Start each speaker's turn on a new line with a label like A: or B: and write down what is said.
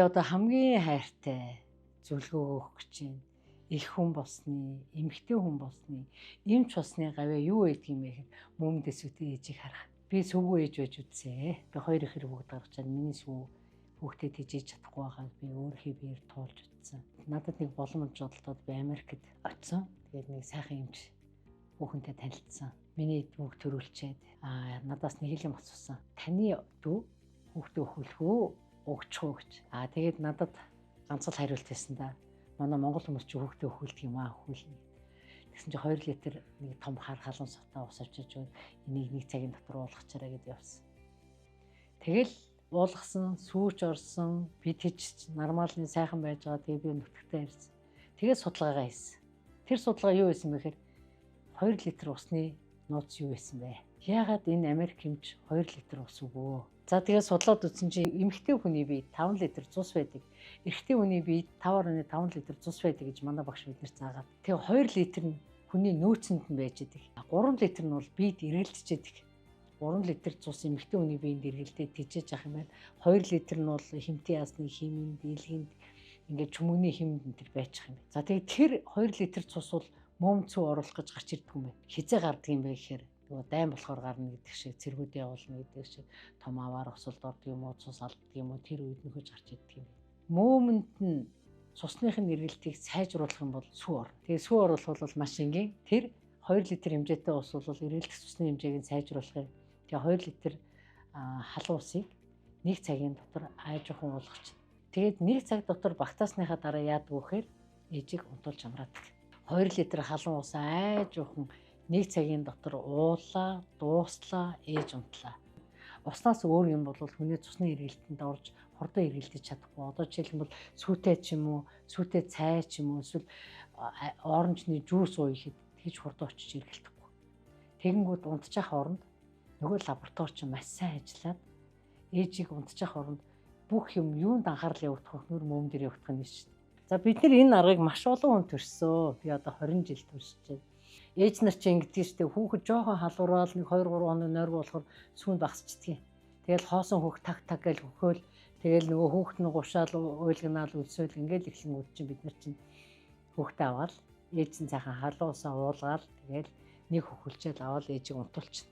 A: одоо хамгийн хайртай зөвлөгөө өгөх гэж байна. Их хүн болсны, эмэгтэй хүн болсны, эмч болсны гавьяа юу байдаг юм бэ гэхэд мөмд эсвэтэй ээжийг харах. Би сүвгүй ээж байж үзсэн. Би хоёр ихэр бүгд гаргаж чад миний сүв хүүхдээ тэжээж чадахгүй байгааг би өөрийнхөө биеэр туулж үзсэн. Надад нэг боломж олдоод би Америкт очисон. Тэгээд нэг сайхан эмч хүүхэнтэй танилцсан. Миний хүүхд төрүүлчээд надаас нэг юм асуусан. Таны дүү хүүхдээ өхүүлэх үү, угчих уу гэж. Тэгээд надад ганц л хариулт байсан да. Манай монгол хүмүүс чи хүүхдээ өхүүлдэг юм аа, өхүүлнэ. Тэгсэн чи 2 литр нэг том хар халуун савтаа ус авчиж өгөөд энийг нэг цагийн дотор уулгачаарай гэдээ явсан. Тэгэл уулгасан, сүүч орсон, би тийч нормалны сайхан байж байгаа. Тэгээ би нүтгэхтэй ирсэн. Тэгээд судалгаагаа хийсэн. Тэр судалгаа юу байсан бэ гэхээр 2 литр усны нууц юу байсан бэ? Яагаад энэ Америк эмч 2 литр ус өгөө? За тэгээд судлаад үзсэн чинь эмэгтэй хүний бие 5 литр цус байдаг. Эрэгтэй хүний бие 5.5 литр цус байдаг гэж манай багш бид нар заагаад. Тэгээ 2 литр нь хүний нөөцөнд нь байж идэг. 3 литр нь бол биед эргэлдэж идэг. 3 литр цус эмэгтэй хүний биед эргэлдээд тэжээж авах юм байна. 2 литр нь бол хэмтийн ясны химэнд, илгэнд ингээд чөмөгний химэнд энэ төр байчих юм байна. За тэгээд тэр 2 литр цус бол мөм цүү оруулах гэж гарч ирдэг юм байна. Хизээ гардаг юм бэ гэхээр нөгөө дайн болохоор гарна гэдэг шиг, цэргүүдээ явуулна гэдэг шиг, том аваар осолд ордог юм уу, цус алддаг юм уу, тэр үед нөхөж гарч ирдэг юм байна. Мөөмөнд нь цусных нь эргэлтийг сайжруулах юм бол сүү орно. Тэгээ сүү оруулах бол маш энгийн. Тэр 2 литр хэмжээтэй ус бол эргэлдэх цусны хэмжээг нь сайжруулах юм. Тэгээ 2 литр халуун усыг нэг цагийн дотор аажуухан уулгач. Тэгээд нэг цаг дотор багтаасныхаа дараа яадаг вэ гэхээр ээжийг унтуулж амраадаг. 2 литр халуун ус аажуухан нэг цагийн дотор уулаа, дууслаа, ээж унтлаа. Уснаас өөр юм бол хүний цусны эргэлтэнд орж хурдан эргэлдэж чадахгүй. Одоо жишээлбэл сүүтэй ч юм уу, сүүтэй цай ч юм уу, эсвэл оранжны жуус уу ихэд тэгж хурдан очиж эргэлдэхгүй. Тэгэнгүүт унтчих оронд нөгөө лаборатори чинь маш сайн ажиллаад ээжийг унтчих оронд бүх юм юунд анхаарал явагдах вэ? Нүр мөм дээр явагдах нь шүү дээ. За бид нар энэ аргыг маш олон хүн төрсөө. Би одоо 20 жил төрсөж байна. Ээж нар чинь ингэдэг шүү дээ. Хүүхэд жоохон халуураал нэг 2 3 хоног нойргүй болохоор сүүнд багасчдгийг. Тэгэл хоосон хүүхд таг таг гэж хөхөөл тэгэл нөгөө хүүхэд нь гушаал уйлгнаал өлсөөл ингээл эхлэнгүүд чинь бид нар чинь хүүхдээ аваад ээж нь сайхан халуун усаа уулгаал тэгэл нэг хөхөлчээл аваад ээжийг унтуулчихна.